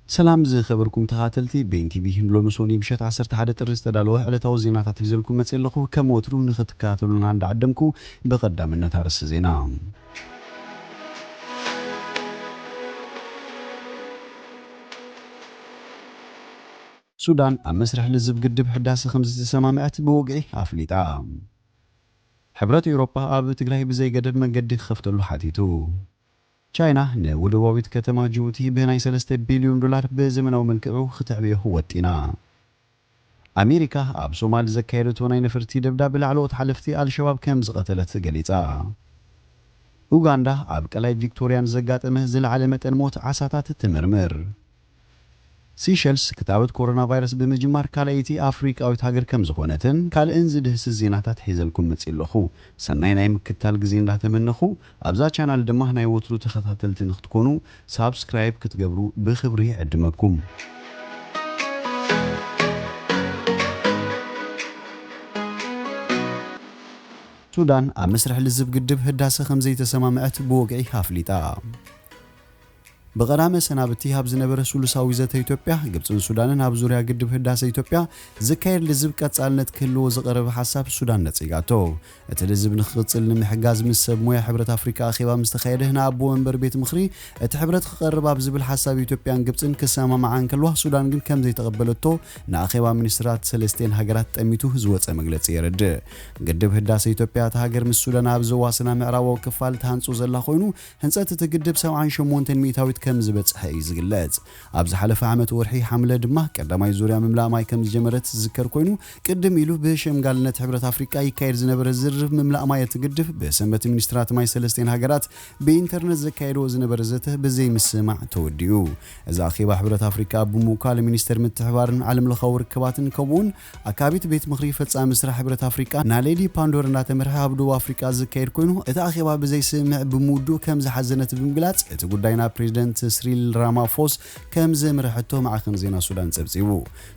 ሰላም ዝኸበርኩም ተኻተልቲ ቤን ቲቪ፣ ሎሚ ሶኒ ምሸት ዓሰርተ ሓደ ጥሪ ዝተዳለወ ዕለታዊ ዜናታት ሒዘልኩም መጽእ ኣለኹ። ከም ወትሩ ንኽትከታተሉና እንዳዓደምኩ፣ ብቐዳምነት ኣርእስቲ ዜና። ሱዳን ኣብ መስርሕ ልዝብ ግድብ ሕዳሰ ከም ዝተሰማምዐት ብወግዒ ኣፍሊጣ። ሕብረት ኤውሮጳ ኣብ ትግራይ ብዘይገደብ መንገዲ ክኸፍተሉ ሓቲቱ። ቻይና ንወደባዊት ከተማ ጅቡቲ ብናይ ሰለስተ ቢልዮን ዶላር ብዘመናዊ መልክዑ ክትዕብዮ ወጢና። ኣሜሪካ ኣብ ሶማል ዘካየደቶ ናይ ነፈርቲ ደብዳብ ላዕለዎት ሓለፍቲ ኣልሸባብ ከም ዝቐተለት ገሊጻ። ኡጋንዳ ኣብ ቀላይ ቪክቶሪያን ዘጋጠመ ዝለዓለ መጠን ሞት ዓሳታት ትምርምር። ሲሸልስ ክታበት ኮሮና ቫይረስ ብምጅማር ካልኣይቲ ኣፍሪቃዊት ሃገር ከም ዝኾነትን ካልእን ዝድህስስ ዜናታት ሒዘልኩም መጽእ ኣለኹ። ሰናይ ናይ ምክትታል ግዜ እንዳተመነኹ፣ ኣብዛ ቻናል ድማ ናይ ወትሩ ተኸታተልቲ ንክትኮኑ ሳብስክራይብ ክትገብሩ ብኽብሪ ይዕድመኩም። ሱዳን ኣብ መስርሕ ልዝብ ግድብ ህዳሰ ከም ዘይተሰማምዐት ብወግዒ ኣፍሊጣ። ብቐዳመ ሰናብቲ ኣብ ዝነበረ ሱሉሳዊ ዘተ ኢትዮጵያ፣ ግብጽን ሱዳንን ኣብ ዙርያ ግድብ ህዳሰ ኢትዮጵያ ዝካየድ ልዝብ ቀጻልነት ክህልዎ ዝቐረበ ሓሳብ ሱዳን ነጺጋቶ። እቲ ልዝብ ንክቕጽል ንምሕጋዝ ምስ ሰብ ሞያ ሕብረት ኣፍሪካ ኣኼባ ምስ ተኻየደ፣ ንኣቦ ወንበር ቤት ምኽሪ እቲ ሕብረት ክቐርብ ኣብ ዝብል ሓሳብ ኢትዮጵያን ግብጽን ክሰማማዓ እንከልዋ፣ ሱዳን ግን ከም ዘይተቐበለቶ ንኣኼባ ሚኒስትራት ሰለስቲኤን ሃገራት ጠሚቱ ዝወጸ መግለጺ የረድእ። ግድብ ህዳሰ ኢትዮጵያ፣ እታ ሃገር ምስ ሱዳን ኣብ ዘዋስና ምዕራባዊ ክፋል ትሃንጾ ዘላ ኮይኑ፣ ህንጸት እቲ ግድብ ሰብዓን ሸሞንተን ሚእታዊት ከም ዝበጽሐ እዩ ዝግለጽ። ኣብ ዝሓለፈ ዓመት ወርሒ ሓምለ ድማ ቀዳማይ ዙርያ ምምላእ ማይ ከም ዝጀመረት ዝዝከር ኮይኑ፣ ቅድም ኢሉ ብሸምጋልነት ሕብረት ኣፍሪቃ ይካየድ ዝነበረ ዝርርብ ምምላእ ማይ እቲ ግድብ ብሰንበት ሚኒስትራት ማይ ሰለስቲኤን ሃገራት ብኢንተርነት ዘካየድዎ ዝነበረ ዘተ ብዘይምስማዕ ተወዲኡ። እዚ ኣኼባ ሕብረት ኣፍሪቃ ብምውካል ሚኒስተር ምትሕባርን ዓለምለኻዊ ርክባትን ከምኡውን ኣካቢት ቤት ምኽሪ ፈጻሚ ስራሕ ሕብረት ኣፍሪቃ ናሌዲ ፓንዶር እናተመርሐ ኣብ ደቡብ ኣፍሪቃ ዝካየድ ኮይኑ፣ እቲ ኣኼባ ብዘይስምምዕ ብምውድኡ ከም ዝሓዘነት ብምግላጽ፣ እቲ ጉዳይ ናብ ፕሬዚደንት ስሪል ራማፎስ ከም ዘምርሐቶ ማዕኸን ዜና ሱዳን ጸብጺቡ።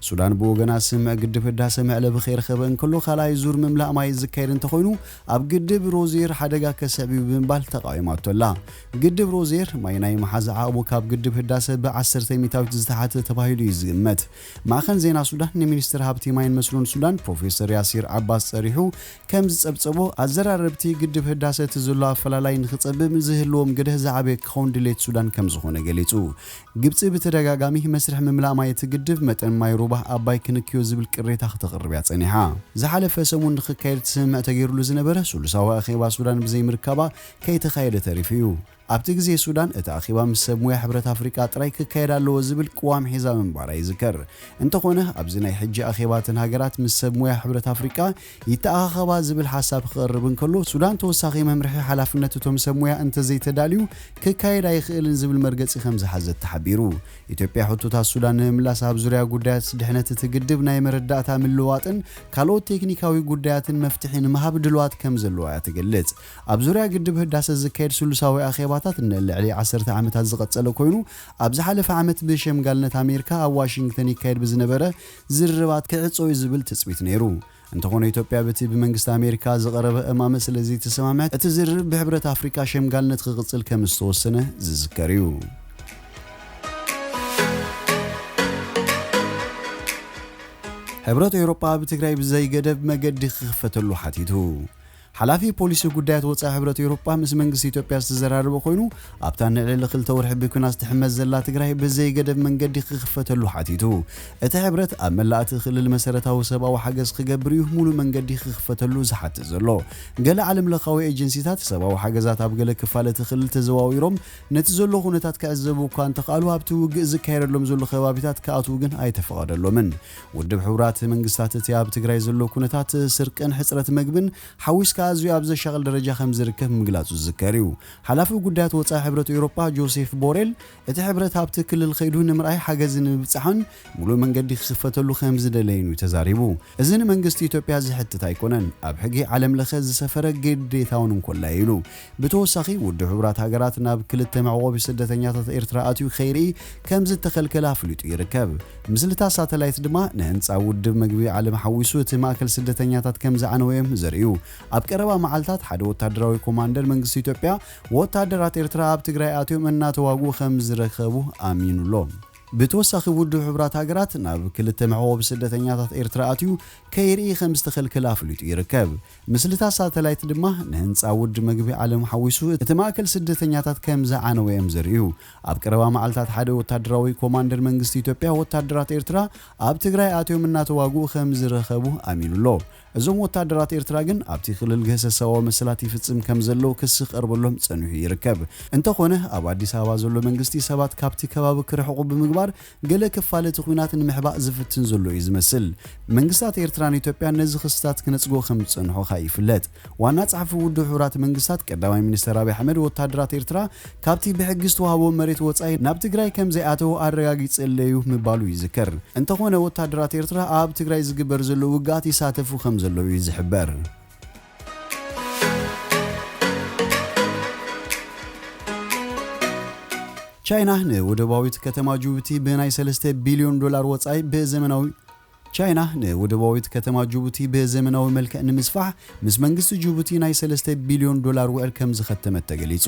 ሱዳን ብወገና ስምምዕ ግድብ ህዳሰ መዕለቢ ከይረኸበ እንከሎ፣ ካልኣይ ዙር ምምላእ ማይ ዝካየድ እንተኾይኑ፣ ኣብ ግድብ ሮዜር ሓደጋ ከስዕብ እዩ ብምባል ተቓዊማቶ ኣላ። ግድብ ሮዜር ማይ ናይ መሓዝ ዓቕሙ ካብ ግድብ ህዳሰ ብዓሰርተ ሚእታዊት ዝተሓተ ተባሂሉ እዩ ዝግመት። ማዕኸን ዜና ሱዳን ንሚኒስትር ሃብቲ ማይን መስኖን ሱዳን ፕሮፌሰር ያሲር ዓባስ ጸሪሑ ከም ዝጸብጸቦ፣ ኣዘራረብቲ ግድብ ህዳሰ እቲ ዘሎ ኣፈላላይ ንኽጸብብ ዝህልዎም ግደ ዝዓበየ ክኸውን ድሌት ሱዳን ከም ዝኾነ ገሊጹ። ግብጺ ብተደጋጋሚ መስርሕ ምምላእ ማይ እቲ ግድብ መጠን ማይ ሩባ ኣባይ ክንክዮ ዝብል ቅሬታ ክተቕርብ እያ ጸኒሓ። ዝሓለፈ ሰሙን ንኽካየድ ስምምዕ ተገይሩሉ ዝነበረ ሱሉሳዊ ኣኼባ ሱዳን ብዘይምርካባ ከይተኻየደ ተሪፉ እዩ። ኣብቲ ግዜ ሱዳን እቲ ኣኼባ ምስ ሰብ ሙያ ሕብረት ኣፍሪቃ ጥራይ ክካየድ ኣለዎ ዝብል ቅዋም ሒዛ ምንባራ ይዝከር። እንተኾነ ኣብዚ ናይ ሕጂ ኣኼባ እተን ሃገራት ምስ ሰብ ሙያ ሕብረት ኣፍሪቃ ይተኣኻኸባ ዝብል ሓሳብ ክቐርብ እንከሎ፣ ሱዳን ተወሳኺ መምርሒ ሓላፍነት እቶም ሰብ ሙያ እንተዘይተዳልዩ ክካየድ ኣይኽእልን ዝብል መርገጺ ከም ዝሓዘት ተሓቢሩ። ኢትዮጵያ ሕቶታት ሱዳን ንምምላስ ኣብ ዙርያ ጉዳያት ድሕነት እቲ ግድብ ናይ መረዳእታ ምልውዋጥን ካልኦት ቴክኒካዊ ጉዳያትን መፍትሒ ንምሃብ ድልዋት ከም ዘለዋ እያ ትገልጽ። ኣብ ዙርያ ግድብ ህዳሰ ዝካየድ ስሉሳዊ ኣኼባታት ንልዕሊ ዓሰርተ ዓመታት ዝቐጸለ ኮይኑ፣ ኣብ ዝሓለፈ ዓመት ብሸምጋልነት ኣሜሪካ ኣብ ዋሽንግተን ይካየድ ብዝነበረ ዝርርባት ክዕጾ እዩ ዝብል ትጽቢት ነይሩ። እንተኾነ ኢትዮጵያ በቲ ብመንግስቲ ኣሜሪካ ዝቐረበ እማመ ስለ ዘይተሰማምዐት፣ እቲ ዝርርብ ብሕብረት ኣፍሪካ ሸምጋልነት ክቕጽል ከም ዝተወሰነ ዝዝከር እዩ። ሕብረት ኤውሮጳ ኣብ ትግራይ ብዘይገደብ መገዲ ክኽፈተሉ ሓቲቱ። ሓላፊ ፖሊሲ ጉዳያት ወጻኢ ሕብረት ኤውሮጳ ምስ መንግስቲ ኢትዮጵያ ዝተዘራረበ ኮይኑ፣ ኣብታ ንልዕሊ ክልተ ወርሒ ብኲናት ትሕመስ ዘላ ትግራይ ብዘይገደብ መንገዲ ክኽፈተሉ ሓቲቱ። እቲ ሕብረት ኣብ መላእ እቲ ክልል መሰረታዊ ሰብኣዊ ሓገዝ ክገብር እዩ ሙሉእ መንገዲ ክኽፈተሉ ዝሓትት ዘሎ። ገለ ዓለምለኻዊ ኤጀንሲታት ሰብኣዊ ሓገዛት ኣብ ገለ ክፋል እቲ ክልል ተዘዋዊሮም ነቲ ዘሎ ኩነታት ክዕዘቡ እኳ እንተኽኣሉ፣ ኣብቲ ውግእ ዝካየደሎም ዘሎ ከባቢታት ክኣትዉ ግን ኣይተፈቐደሎምን። ውድብ ሕቡራት መንግስታት እቲ ኣብ ትግራይ ዘሎ ኩነታት ስርቅን ሕፅረት መግብን ሓዊስካ ኣዝዩ ኣብ ዘሻቕል ደረጃ ከም ዝርከብ ምግላጹ ዝዝከር እዩ። ሓላፊ ጉዳያት ወጻኢ ሕብረት ኤውሮጳ ጆሴፍ ቦሬል፣ እቲ ሕብረት ኣብቲ ክልል ከይዱ ንምርኣይ ሓገዝ ንምብጻሕን ሙሉእ መንገዲ ክኽፈተሉ ከም ዝደለይን እዩ ተዛሪቡ። እዚ ንመንግስቲ ኢትዮጵያ ዝሕትት ኣይኮነን፣ ኣብ ሕጊ ዓለም ለኸ ዝሰፈረ ግዴታውን እንኮላ እዩ ኢሉ። ብተወሳኺ ውድብ ሕቡራት ሃገራት ናብ ክልተ መዕቆቢ ስደተኛታት ኤርትራ ኣትዩ ከይርኢ ከም ዝተኸልከለ ኣፍሊጡ ይርከብ። ምስልታት ሳተላይት ድማ ንህንጻ ውድብ መግቢ ዓለም ሓዊሱ እቲ ማእከል ስደተኛታት ከም ዝዓነወ እዮም ዘርእዩ። ኣብ ቀረባ መዓልታት ሓደ ወታደራዊ ኮማንደር መንግስቲ ኢትዮጵያ ወታደራት ኤርትራ ኣብ ትግራይ ኣትዮም እናተዋግኡ ከም ዝረኸቡ ኣሚኑ ኣሎ። ብተወሳኺ ውድብ ሕቡራት ሃገራት ናብ ክልተ መዕቆቢ ስደተኛታት ኤርትራ ኣትዩ ከይርኢ ከም ዝተኸልከለ ኣፍሊጡ ይርከብ። ምስልታት ሳተላይት ድማ ንህንፃ ውድብ መግቢ ዓለም ሓዊሱ እቲ ማእከል ስደተኛታት ከም ዝዓነወ እዮም ዘርእዩ። ኣብ ቀረባ መዓልታት ሓደ ወታደራዊ ኮማንደር መንግስቲ ኢትዮጵያ ወታደራት ኤርትራ ኣብ ትግራይ ኣትዮም እናተዋግኡ ከም ዝረኸቡ ኣሚኑ ኣሎ። እዞም ወታደራት ኤርትራ ግን ኣብቲ ክልል ገሰሳዊ መሰላት ይፍጽም ከም ዘለዉ ክሲ ክቐርበሎም ጸኒሑ ይርከብ። እንተኾነ ኣብ ኣዲስ ኣበባ ዘሎ መንግስቲ ሰባት ካብቲ ከባቢ ክርሕቑ ብምግባር ገለ ክፋል እቲ ኲናት ንምሕባእ ዝፍትን ዘሎ እዩ ዝመስል። መንግስታት ኤርትራን ኢትዮጵያን ነዚ ክስታት ክነጽጎ ከም ዝጸንሑ ከኣ ይፍለጥ። ዋና ጸሓፊ ውድብ ሕቡራት መንግስታት ቀዳማይ ሚኒስተር ኣብይ ኣሕመድ ወታደራት ኤርትራ ካብቲ ብሕጊ ዝተዋህቦ መሬት ወጻኢ ናብ ትግራይ ከም ዘይኣተዉ ኣረጋጊጸለዩ ምባሉ ይዝከር። እንተኾነ ወታደራት ኤርትራ ኣብ ትግራይ ዝግበር ዘሎ ውግኣት ይሳተፉ ከም ዘለዉ እዩ ዝሕበር። ቻይና ንወደባዊት ከተማ ጅቡቲ ብናይ ሰለስተ ቢልዮን ዶላር ወጻኢ ብዘመናዊ ቻይና ንወደባዊት ከተማ ጅቡቲ ብዘመናዊ መልክዕ ንምስፋሕ ምስ መንግስቲ ጅቡቲ ናይ ሰለስተ ቢልዮን ዶላር ውዕል ከም ዝኸተመት ተገሊጹ።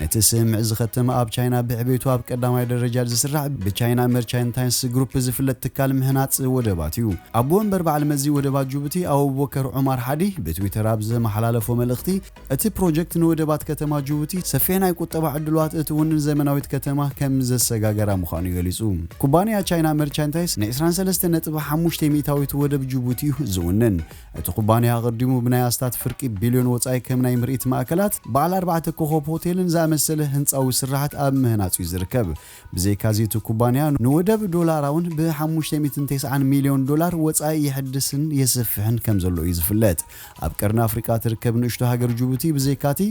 ነቲ ስምምዕ ዝኸተመ ኣብ ቻይና ብዕቤቱ ኣብ ቀዳማይ ደረጃ ዝስራሕ ብቻይና መርቻንታይልስ ግሩፕ ዝፍለጥ ትካል ምህናጽ ወደባት እዩ። ኣቦ ወንበር በዓል መዚ ወደባት ጅቡቲ ኣቡበከር ዑማር ሓዲ ብትዊተር ኣብ ዘመሓላለፎ መልእኽቲ፣ እቲ ፕሮጀክት ንወደባት ከተማ ጅቡቲ ሰፊሕ ናይ ቁጠባ ዕድላት እትውንን ዘመናዊት ከተማ ከም ዘሰጋገራ ምዃኑ ገሊጹ። ኩባንያ ቻይና መርቻንታይስ ን ዕስራን ሰለስተን ነጥቢ ሓሙሽተ ሚእታዊት ወደብ ጅቡቲ እዩ ዝውንን። እቲ ኩባንያ ኣቐዲሙ ብናይ ኣስታት ፍርቂ ቢልዮን ወጻኢ ከም ናይ ምርኢት ማእከላት፣ በዓል ኣርባዕተ ኮኾብ ሆቴልን ዝኣመሰለ ህንጻዊ ስራሓት ኣብ ምህናጽ እዩ ዝርከብ። ብዘይካዚ እቲ ኩባንያ ንወደብ ዶላራውን ብ ሓሙሽተ ሚእትን ተስዓን ሚልዮን ዶላር ወጻኢ የሕድስን የስፍሕን ከም ዘሎ እዩ ዝፍለጥ። ኣብ ቀርኒ ኣፍሪቃ ትርከብ ንእሽቶ ሃገር ጅቡቲ ብዘይካቲ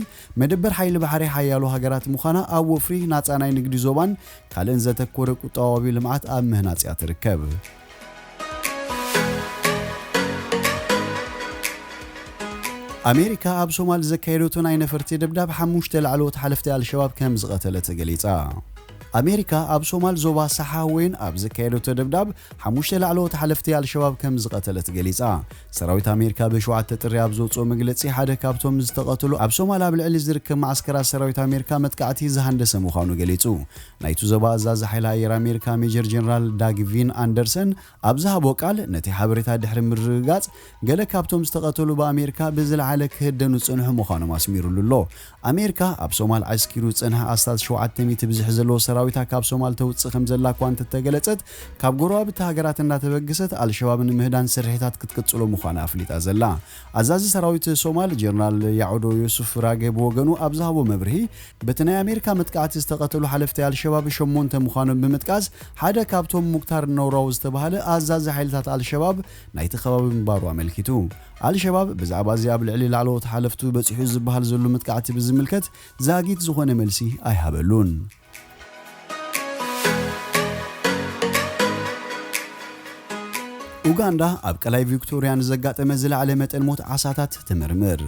መደበር ሓይሊ ባሕሪ ሓያሎ ሃገራት ምዃና ኣብ ወፍሪ ናጻ ናይ ንግዲ ዞባን ካልእን ዘተኮረ ቁጠባዊ ልምዓት ኣብ ምህናጽ እያ ትርከብ። ኣሜሪካ ኣብ ሶማል ዘካየደቶ ናይ ነፈርቲ ደብዳብ ሓሙሽተ ላዕለዎት ሓለፍቲ ኣልሸባብ ከም ዝቐተለት ገሊጻ። ኣሜሪካ ኣብ ሶማል ዞባ ሳሓ ወይን ኣብ ዘካየደቶ ደብዳብ ሓሙሽተ ላዕለዎት ሓለፍቲ ኣልሸባብ ከም ዝቐተለት ገሊጻ። ሰራዊት ኣሜሪካ ብሸውዓተ ጥሪ ኣብ ዘውፅኦ መግለፂ ሓደ ካብቶም ዝተቐተሉ ኣብ ሶማል ኣብ ልዕሊ ዝርከብ ማዕስከራት ሰራዊት ኣሜሪካ መጥቃዕቲ ዝሃንደሰ ምዃኑ ገሊጹ። ናይቱ ዞባ ኣዛዚ ሓይሊ ኣየር ኣሜሪካ ሜጀር ጀነራል ዳግቪን ኣንደርሰን ኣብ ዝሃቦ ቃል፣ ነቲ ሓበሬታ ድሕሪ ምርግጋጽ፣ ገለ ካብቶም ዝተቐተሉ ብኣሜሪካ ብዝለዓለ ክህደኑ ዝጸንሑ ምዃኖም ኣስሚሩሉ ኣሎ። ኣሜሪካ ኣብ ሶማል ዓስኪሩ ዝጸንሐ ኣስታት ሸውዓተ ሚእቲ ብዝሒ ዘለዎ ሰራዊታ ካብ ሶማል ተውጽእ ከም ዘላ እኳ እንተተገለጸት፣ ካብ ጎረባብቲ ሃገራት እናተበገሰት ኣልሸባብ ንምህዳን ስርሒታት ክትቅጽሎ ምዃና ኣፍሊጣ ዘላ። ኣዛዚ ሰራዊት ሶማል ጀነራል ያዕዶ ዮሱፍ ራጌ ብወገኑ ኣብ ዝሃቦ መብርሂ፣ በቲ ናይ ኣሜሪካ መጥቃዕቲ ዝተቐተሉ ሓለፍቲ ኣልሸባብ ሸሞንተ ምዃኖም ብምጥቃስ፣ ሓደ ካብቶም ሙክታር ነውራው ዝተባህለ ኣዛዚ ሓይልታት ኣልሸባብ ናይቲ ከባቢ ምንባሩ ኣመልኪቱ። ኣልሸባብ ብዛዕባ እዚ ኣብ ልዕሊ ላዕለዎት ሓለፍቱ በጺሑ ዝበሃል ዘሎ መጥቃዕቲ ብዝምልከት ዛጊት ዝኾነ መልሲ ኣይሃበሉን። ኡጋንዳ ኣብ ቀላይ ቪክቶርያ ንዘጋጠመ ዝለዓለ መጠን ሞት ዓሳታት ትምርምር።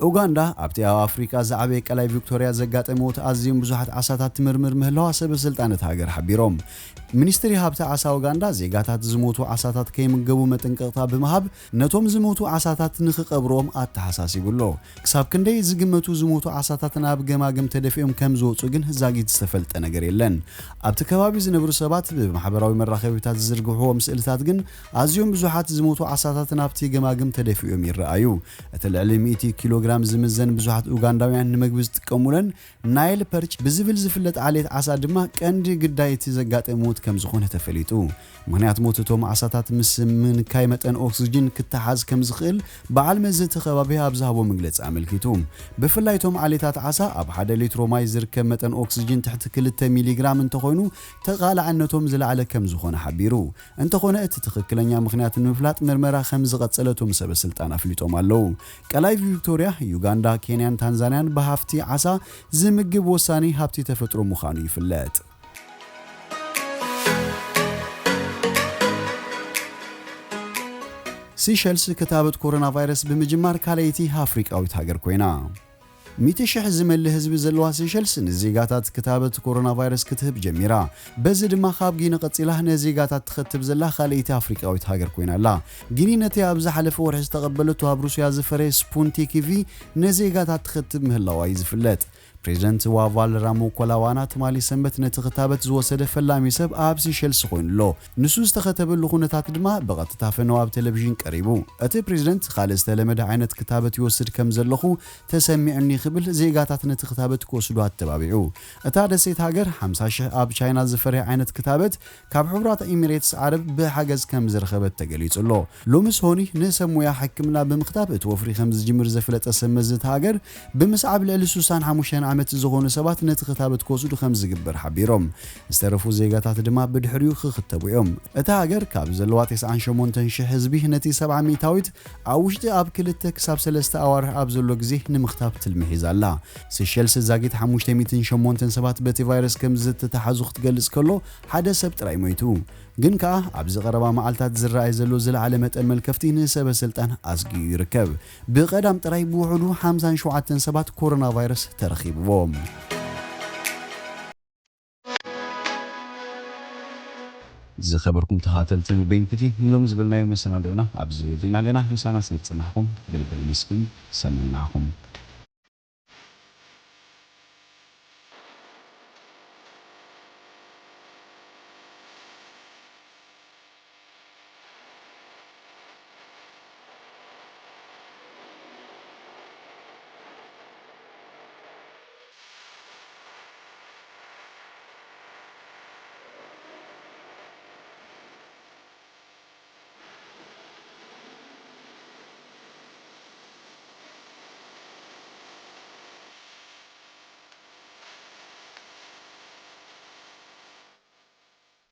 ኡጋንዳ ኣብቲ ኣብ ኣፍሪቃ ዝዓበየ ቀላይ ቪክቶርያ ዘጋጠመ ሞት ኣዝዮም ብዙሓት ዓሳታት ትምርምር ምህላዋ ሰበ ስልጣን እታ ሃገር ሓቢሮም። ሚኒስትሪ ሃብቲ ዓሳ ኡጋንዳ ዜጋታት ዝሞቱ ዓሳታት ከይምገቡ መጠንቀቕታ ብምሃብ ነቶም ዝሞቱ ዓሳታት ንኽቀብርዎም ኣተሓሳሲቡ ኣሎ። ክሳብ ክንደይ ዝግመቱ ዝሞቱ ዓሳታት ናብ ገማግም ተደፊኦም ከም ዝወጹ ግን ዛጊት ዝተፈልጠ ነገር የለን። ኣብቲ ከባቢ ዝነብሩ ሰባት ብማሕበራዊ መራኸቢታት ዝዝርግሕዎም ስእልታት ግን ኣዝዮም ብዙሓት ዝሞቱ ዓሳታት ናብቲ ገማግም ተደፊኦም ይረኣዩ። እቲ ልዕሊ ሚእቲ ኪሎ ግራም ዝምዘን ብዙሓት ኡጋንዳውያን ንምግቢ ዝጥቀሙለን ናይል ፐርች ብዝብል ዝፍለጥ ዓሌት ዓሳ ድማ ቀንዲ ግዳይ እቲ ዘጋጠመ ሞት ከም ዝኾነ ተፈሊጡ። ምኽንያት ሞት እቶም ዓሳታት ምስ ምንካይ መጠን ኦክስጅን ክተሓዝ ከም ዝኽእል በዓል መዚ እቲ ከባቢ ኣብ ዝሃቦ መግለጺ ኣመልኪቱ። ብፍላይ እቶም ዓሌታት ዓሳ ኣብ ሓደ ሊትሮ ማይ ዝርከብ መጠን ኦክስጅን ትሕቲ ክልተ ሚሊግራም እንተኾይኑ ተቓላዕነቶም ዝለዓለ ከም ዝኾነ ሓቢሩ። እንተኾነ እቲ ትኽክለኛ ምኽንያት ንምፍላጥ ምርመራ ከም ዝቐጸለ እቶም ሰበ ስልጣን ኣፍሊጦም ኣለዉ። ቀላይ ቪክቶርያ፣ ዩጋንዳ፣ ኬንያን ታንዛንያን ብሃፍቲ ዓሳ ዝምግብ ወሳኒ ሃብቲ ተፈጥሮ ምዃኑ ይፍለጥ። ሲሸልስ ክታበት ኮሮና ቫይረስ ብምጅማር ካልኣይቲ ኣፍሪቃዊት ሃገር ኮይና። ሚእቲ ሽሕ ዝመልእ ህዝቢ ዘለዋ ሲሸልስ ንዜጋታት ክታበት ኮሮና ቫይረስ ክትህብ ጀሚራ። በዚ ድማ ካብ ጊኒ ቀጺላ ንዜጋታት ትኸትብ ዘላ ካልኣይቲ ኣፍሪቃዊት ሃገር ኮይና ኣላ። ጊኒ ነቲ ኣብ ዝሓለፈ ወርሒ ዝተቐበለቶ ኣብ ሩስያ ዝፈረየ ስፑትኒክ ቪ ንዜጋታት ትኸትብ ምህላዋ እዩ ዝፍለጥ። ፕሬዚደንት ዋቫል ራሞኮላዋና ትማሊ ሰንበት ነቲ ክታበት ዝወሰደ ፈላሚ ሰብ ኣብ ሲሸልስ ኮይኑ ኣሎ። ንሱ ዝተኸተበሉ ኩነታት ድማ ብቐጥታ ፈነው ኣብ ቴሌቪዥን ቀሪቡ። እቲ ፕሬዚደንት ካልእ ዝተለመደ ዓይነት ክታበት ይወስድ ከም ዘለኹ ተሰሚዑኒ ክብል ዜጋታት ነቲ ክታበት ክወስዱ ኣተባቢዑ። እታ ደሴት ሃገር ሓምሳ ሽሕ ኣብ ቻይና ዝፈርያ ዓይነት ክታበት ካብ ሕቡራት ኢሚሬትስ ዓረብ ብሓገዝ ከም ዝረኸበት ተገሊጹ ኣሎ። ሎሚ ሰሆኒ ንሰብ ሞያ ሕክምና ብምኽታብ እቲ ወፍሪ ከም ዝጅምር ዘፍለጠ ሰብ መዚ እታ ሃገር ብምስዓብ ልዕሊ ሱሳን ሓሙሽተን ዓመት ዝኾኑ ሰባት ነቲ ክታበት ክወስዱ ከም ዝግበር ሓቢሮም። ዝተረፉ ዜጋታት ድማ ብድሕሪኡ ክኽተቡ እዮም። እታ ሃገር ካብ ዘለዋ ተስዓን ሸሞንተን ሽሕ ህዝቢ ነቲ ሰብዓ ሚእታዊት ኣብ ውሽጢ ኣብ ክልተ ክሳብ ሰለስተ ኣዋርሕ ኣብ ዘሎ ግዜ ንምኽታብ ትልሚ ሒዛ ኣላ። ሲሸልስ ዛጊት ሓሙሽተ ሚእትን ሸሞንተን ሰባት በቲ ቫይረስ ከም ዝተተሓዙ ክትገልጽ ከሎ ሓደ ሰብ ጥራይ ሞይቱ። ግን ከኣ ኣብዚ ቀረባ መዓልታት ዝረኣይ ዘሎ ዝለዓለ መጠን መልከፍቲ ንሰበ ስልጣን ኣስጊኡ ይርከብ። ብቐዳም ጥራይ ብውሕዱ ሓምሳን ሸውዓተን ሰባት ኮሮና ቫይረስ ተረኺብዎም። ዝኸበርኩም ተኸታተልቲ ቤንክቲ ንሎም ዝበልናዮ መሰናዶና ኣብዚ ዜና ኣለና። ምሳና ስለ ዝጸናሕኩም ብልቢ ንመስግን። ሰናይ ንዓኹም።